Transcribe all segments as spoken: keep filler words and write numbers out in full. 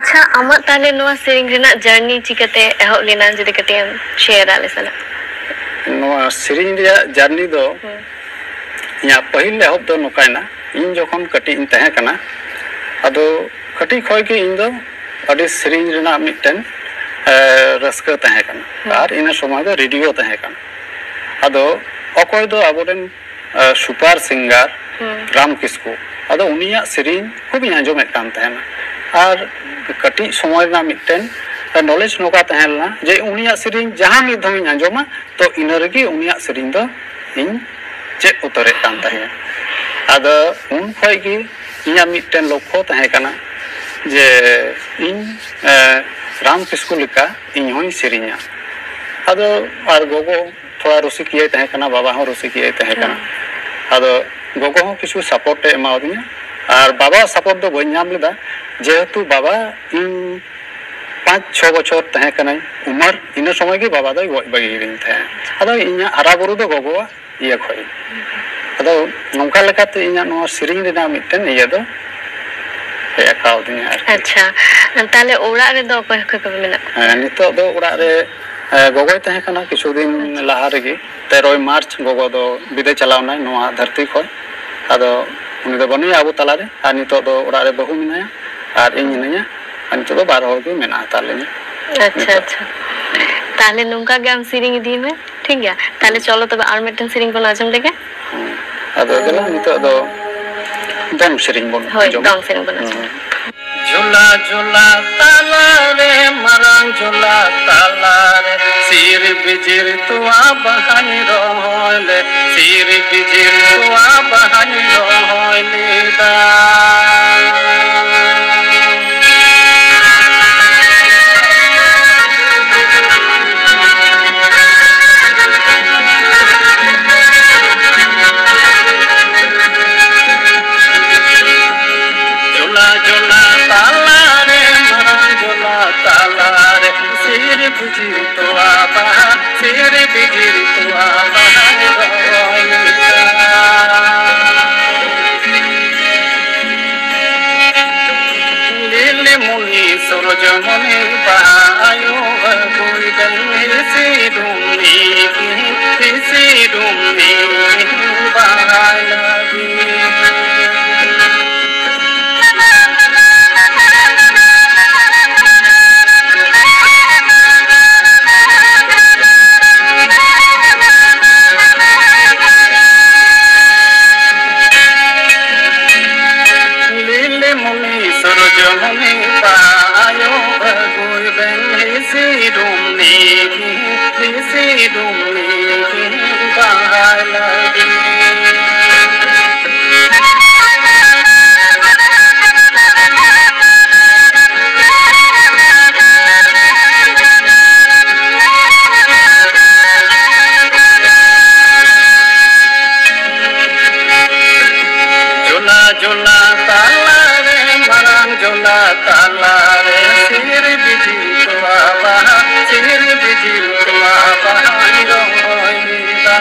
ᱟᱪᱪᱷᱟ, ᱟᱢᱟᱜ ᱛᱟᱦᱞᱮ ᱱᱚᱣᱟ ᱥᱮᱨᱮᱧ ᱨᱮᱱᱟᱜ ᱡᱟᱨᱱᱤ ᱪᱤᱠᱟᱹᱛᱮ ᱮᱦᱚᱵ ᱞᱮᱱᱟ, ᱡᱩᱫᱤ ᱠᱟᱹᱴᱤᱡ ᱮᱢ ᱥᱮᱭᱟᱨᱟ ᱟᱞᱮ ᱥᱟᱞᱟᱜ? ᱱᱚᱣᱟ ᱥᱮᱨᱮᱧ ᱨᱮᱭᱟᱜ ᱡᱟᱨᱱᱤ ᱫᱚ ᱦᱩᱸ᱾ ᱤᱧᱟᱹᱜ ᱯᱟᱹᱦᱤᱞ ᱮᱦᱚᱵ ᱫᱚ ᱱᱚᱝᱠᱟᱭᱮᱱᱟ, ᱤᱧ ᱡᱚᱠᱷᱚᱱ ᱠᱟᱹᱴᱤᱡ ᱤᱧ ᱛᱟᱦᱮᱸ ᱠᱟᱱᱟ, ᱟᱫᱚ ᱠᱟᱹᱴᱤᱡ ᱠᱷᱚᱱ ᱜᱮ ᱤᱧ ᱫᱚ ᱟᱹᱰᱤ ᱥᱮᱨᱮᱧ ᱨᱮᱱᱟᱜ ᱢᱤᱫᱴᱮᱱ, ᱮ, ᱨᱟᱹᱥᱠᱟᱹ ᱛᱟᱦᱮᱸ ᱠᱟᱱᱟ᱾ ᱦᱩᱸ᱾ ᱟᱨ ᱤᱱᱟᱹ ᱥᱚᱢᱚᱭ ᱫᱚ ᱨᱮᱰᱤᱭᱳ ᱛᱟᱦᱮᱸ ᱠᱟᱱᱟ᱾ ᱟᱫᱚ ᱚᱠᱚᱭ ᱫᱚ ᱟᱵᱚᱨᱮᱱ ᱥᱩᱯᱟᱨ ᱥᱤᱝᱜᱟᱨ ᱦᱩᱸ᱾ ᱨᱟᱢ ᱠᱤᱥᱠᱩ᱾ ᱟᱫᱚ ᱩᱱᱤᱭᱟᱜ ᱥᱮᱨᱮᱧ ᱠᱷᱩᱵ ᱤᱧ ᱟᱸᱡᱚᱢᱮᱫ ᱠᱟᱱ ᱛᱟᱦᱮᱱᱟ᱾ ᱟᱨ ᱠᱟᱹᱴᱤᱡ ᱥᱚᱢᱚᱭ ᱨᱮᱱᱟᱜ ᱢᱤᱫᱴᱮᱱ ᱱᱚᱞᱮᱡᱽ ᱱᱚᱝᱠᱟ ᱛᱟᱦᱮᱸ ᱞᱮᱱᱟ ᱡᱮ ᱩᱱᱤᱭᱟᱜ ᱥᱮᱨᱮᱧ ᱡᱟᱦᱟᱸ ᱢᱤᱫ ᱫᱷᱟᱣ ᱤᱧ ᱟᱸᱡᱚᱢᱟ, ᱛᱚ ᱤᱱᱟᱹ ᱨᱮᱜᱮ ᱩᱱᱤᱭᱟᱜ ᱥᱮᱨᱮᱧ ᱫᱚ ᱤᱧ ᱪᱮᱫ ᱩᱛᱟᱹᱨᱮᱫ ᱠᱟᱱ ᱛᱟᱦᱮᱸᱫ᱾ ᱟᱫᱚ ᱩᱱ ᱠᱷᱚᱱ ᱜᱮ ᱤᱧᱟᱹᱜ ᱢᱤᱫᱴᱮᱱ ᱞᱚᱠᱠᱷᱚ ᱛᱟᱦᱮᱸ ᱠᱟᱱᱟ ᱡᱮ ᱤᱧ, ᱮ, ᱨᱟᱢ ᱠᱤᱥᱠᱩ ᱞᱮᱠᱟ ᱤᱧ ᱦᱚᱸᱧ ᱥᱮᱨᱮᱧᱟ᱾ ᱟᱫᱚ ᱟᱨ ᱜᱚᱜᱚ ᱛᱷᱚᱲᱟ ᱨᱩᱥᱤᱠᱤᱭᱟᱹᱭ ᱛᱟᱦᱮᱸ ᱠᱟᱱᱟ, ᱵᱟᱵᱟ ᱦᱚᱸ ᱨᱩᱥᱤᱠᱤᱭᱟᱹᱭ ᱛᱟᱦᱮᱸ ᱠᱟᱱᱟ᱾ ᱦᱮᱸ᱾ ᱟᱫᱚ ᱜᱚᱜᱚ ᱦᱚᱸ ᱠᱤᱪᱷᱩ ᱥᱟᱯᱳᱨᱴ ᱮ ᱮᱢᱟᱣᱫᱤᱧᱟ, ᱟᱨ ᱵᱟᱵᱟᱣᱟᱜ ᱥᱟᱯᱳᱨᱴ ᱫᱚ ᱵᱟᱹᱧ ᱧᱟᱢ ᱞᱮᱫᱟ, ᱡᱮᱦᱮᱛᱩ ᱵᱟᱵᱟ ᱤᱧ ᱯᱟᱸᱪ ᱪᱷᱚ ᱵᱚᱪᱷᱚᱨ ᱛᱟᱦᱮᱸ ᱠᱟᱱᱟᱹᱧ ᱩᱢᱟᱹᱨ, ᱤᱱᱟᱹ ᱥᱚᱢᱚᱭ ᱜᱮ ᱵᱟᱵᱟ ᱫᱚᱭ ᱜᱚᱡ ᱵᱟᱹᱜᱤᱭᱟᱫᱤᱧ ᱛᱟᱦᱮᱸᱫ᱾ ᱟᱫᱚ ᱤᱧᱟᱹᱜ ᱦᱟᱨᱟ ᱵᱩᱨᱩ ᱫᱚ ᱜᱚᱜᱚᱣᱟᱜ ᱤᱭᱟᱹ ᱠᱷᱚᱡ᱾ ᱟᱫᱚ ᱱᱚᱝᱠᱟ ᱞᱮᱠᱟᱛᱮ ᱤᱧᱟᱹᱜ ᱱᱚᱣᱟ ᱥᱮᱨᱮᱧ ᱨᱮᱱᱟᱜ ᱢᱤᱫᱴᱮᱱ ᱤᱭᱟᱹ ᱫᱚ ᱦᱮᱡ ᱟᱠᱟᱣᱫᱤᱧᱟ ᱟᱨᱠᱤ᱾ ᱟᱪᱪᱷᱟ, ᱛᱟᱦᱞᱮ ᱚᱲᱟᱜ ᱨᱮᱫᱚ ᱚᱠᱚᱭ ᱚᱠᱚᱭ ᱠᱚᱯᱮ ᱢᱮᱱᱟᱜ ᱠᱚᱣᱟ? ᱦᱮᱸ, ᱱᱤᱛᱚᱜ ᱫᱚ ᱚᱲᱟᱜ ᱨᱮ, ᱮ, ᱜᱚᱜᱚᱭ ᱛᱟᱦᱮᱸ ᱠᱟᱱᱟ ᱠᱤᱪᱷᱩ ᱫᱤᱱ ᱟᱪᱪᱷᱟ᱾ ᱞᱟᱦᱟ ᱨᱮᱜᱮ, ᱛᱮᱨᱚᱭ ᱢᱟᱨᱪ ᱜᱚᱜᱚ ᱫᱚ ᱵᱤᱫᱟᱹᱭ ᱪᱟᱞᱟᱣ ᱮᱱᱟᱭ ᱱᱚᱣᱟ ᱫᱷᱟᱹᱨᱛᱤ ᱠᱷᱚᱡ᱾ ᱟᱫᱚ ᱩᱱᱤ ᱫᱚ ᱵᱟᱹᱱᱩᱭᱟ ᱟᱵᱚ ᱛᱟᱞᱟᱨᱮ, ᱟᱨ ᱱᱤᱛᱚᱜ ᱫᱚ ᱚᱲᱟᱜ ᱨᱮ ᱵᱟᱹᱦᱩ ᱢᱮᱱᱟᱭᱟ ᱟᱨ ᱤᱧ ᱢᱤᱱᱟᱹᱧᱟ, ᱟᱨ ᱱᱤᱛᱚᱜ ᱫᱚ ᱵᱟᱨ ᱦᱚᱲ ᱜᱮ ᱢᱮᱱᱟᱜ ᱦᱟᱛᱟᱲ ᱞᱤᱧᱟ᱾ ᱟᱪᱪᱷᱟ, ᱱᱤᱛᱚᱜ᱾ ᱟᱪᱪᱷᱟ᱾ ᱛᱟᱦᱞᱮ ᱱᱚᱝᱠᱟ ᱜᱮ ᱟᱢ ᱥᱮᱨᱮᱧ ᱤᱫᱤᱭ ᱢᱮ, ᱴᱷᱤᱠ ᱜᱮᱭᱟ? ᱛᱟᱦᱞᱮ ᱪᱚᱞᱚ ᱛᱚᱵᱮ ᱟᱨ ᱢᱤᱫᱴᱮᱱ ᱥᱮᱨᱮᱧ ᱵᱚᱱ ᱟᱸᱡᱚᱢ ᱞᱮᱜᱮ᱾ ᱦᱮᱸ᱾ ᱟᱫᱚ ᱫᱮᱞᱟ ᱱᱤᱛᱚᱜ ᱫᱚ ᱫᱚᱝ ᱥᱮᱨᱮᱧ ᱵᱚᱱ ᱦᱳᱭ, ᱟᱸᱡᱚᱢᱟ᱾ ᱫᱚᱝ ᱥᱮᱨᱮᱧ ᱵᱚᱱ ᱟᱸᱡᱚᱢᱟ᱾ ᱦᱮᱸ᱾ ᱡᱷᱩᱞᱟ ᱡᱷᱩᱞᱟ ᱛᱟᱞᱟᱨᱮ, ᱢᱟᱨᱟᱝ ᱡᱷᱩᱞᱟ ᱛᱟᱞᱟᱨᱮ, ᱥᱤᱨ ᱵᱤᱡᱤᱨ ᱛᱚᱣᱟ ᱵᱟᱦᱟᱧ ᱨᱚᱦᱚᱭ ᱞᱮ, ᱥᱤᱨ ᱵᱤᱡᱤᱨ ᱛᱚᱣᱟ ᱵᱟᱦᱟᱧ ᱨᱚᱦᱚᱭ ᱞᱮᱫᱟ᱾ ᱡᱚᱞᱟ ᱡᱚᱞᱟ ᱛᱟᱞᱟᱨᱮ, ᱢᱟᱨᱟᱝ ᱡᱚᱞᱟ ᱛᱟᱞᱟᱨᱮ, ᱥᱤᱨ ᱵᱤᱡᱤᱨ ᱛᱚᱣᱟ ᱵᱟᱦᱟ, ᱥᱤᱨ ᱵᱤᱡᱤᱨ ᱛᱚᱣᱟ ᱵᱟᱦᱟᱧ ᱨᱚᱦᱚᱭ ᱞᱮᱫᱟ᱾ ᱞᱤᱞᱤ ᱢᱩᱱᱤ ᱥᱚᱨᱚᱡᱚᱢᱚᱱᱤ ᱵᱟᱦᱟ ᱟᱭᱳ ᱟᱹᱜᱩᱭ ᱫᱟᱹᱧ, ᱦᱤᱥᱤ ᱰᱩᱢᱱᱤ, ᱦᱤᱥᱤ ᱰᱩᱢᱱᱤ ᱵᱟᱦᱟ ᱞᱟᱹᱜᱤᱫ᱾ ᱞᱤᱞᱤᱢᱩᱱᱤ ᱥᱚᱨᱚᱡᱚᱢᱩᱱᱤ ᱯᱟᱭᱚ ᱟᱹᱜᱩᱭ ᱵᱮᱱ, ᱦᱤᱥᱤ ᱰᱩᱢᱱᱤ, ᱦᱤᱥᱤ ᱰᱩᱢᱱᱤ ᱵᱟᱦᱟ ᱞᱟᱹᱜᱤᱫ᱾ ᱡᱚᱞᱟ ᱡᱚᱞᱟ ᱛᱟᱞᱟᱨᱮ, ᱢᱟᱨᱟᱝ ᱡᱚᱞᱟ ᱛᱟᱞᱟᱨᱮ, ᱥᱤᱨ ᱵᱤᱡᱤᱞ ᱛᱚᱣᱟ ᱵᱟᱦᱟ, ᱥᱤᱨ ᱵᱤᱡᱤᱞ ᱛᱚᱣᱟ ᱵᱟᱦᱟᱧ ᱨᱚᱦᱚᱭ ᱞᱮᱫᱟ᱾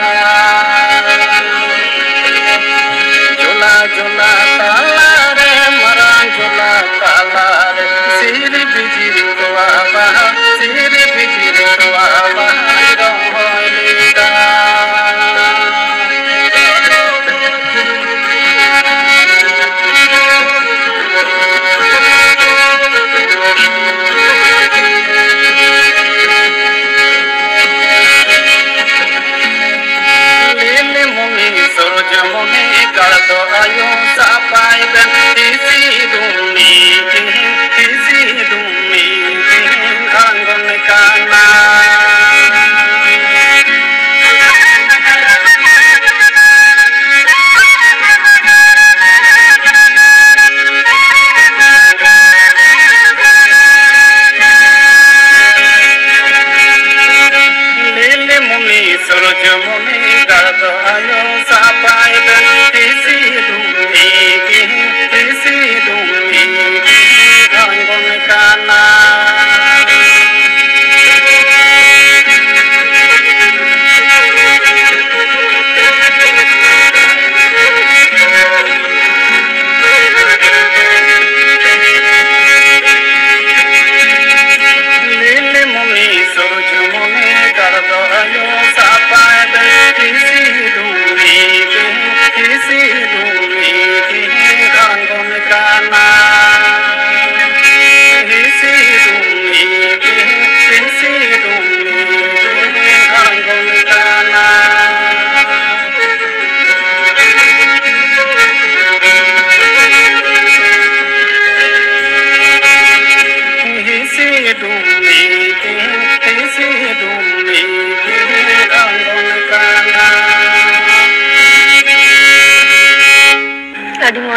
ᱡᱚᱞᱟ ᱡᱚᱞᱟ ᱛᱟᱞᱟᱨᱮ, ᱢᱟᱨᱟᱝ ᱡᱚᱞᱟ ᱛᱟᱞᱟᱨᱮ, ᱥᱤᱨ ᱵᱤᱡᱤᱞ ᱛᱚᱣᱟ ᱵᱟᱦᱟ, ᱥᱤᱨ ᱵᱤᱡᱤᱞ ᱛᱚᱣᱟ ᱵᱟᱦᱟᱧ ᱨᱚᱦᱚᱭ ᱞᱮᱫᱟ᱾ ᱞᱤᱞᱤᱢᱩᱱᱤ ᱥᱚᱨᱚᱡᱚᱢᱩᱱᱤ ᱜᱟᱲ ᱫᱚ ᱟᱭᱳ ᱥᱟᱯᱷᱟᱭ ᱵᱮᱱ, ᱦᱤᱥᱤ ᱰᱩᱢᱱᱤ, ᱦᱤᱥᱤ ᱰᱩᱢᱱᱤ᱾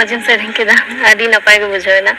ᱡᱮᱢ ᱥᱮᱨᱮᱧ ᱠᱮᱫᱟ, ᱟᱹᱰᱤ ᱱᱟᱯᱟᱭ ᱜᱮ ᱵᱩᱡᱷᱟᱹᱣ ᱮᱱᱟ᱾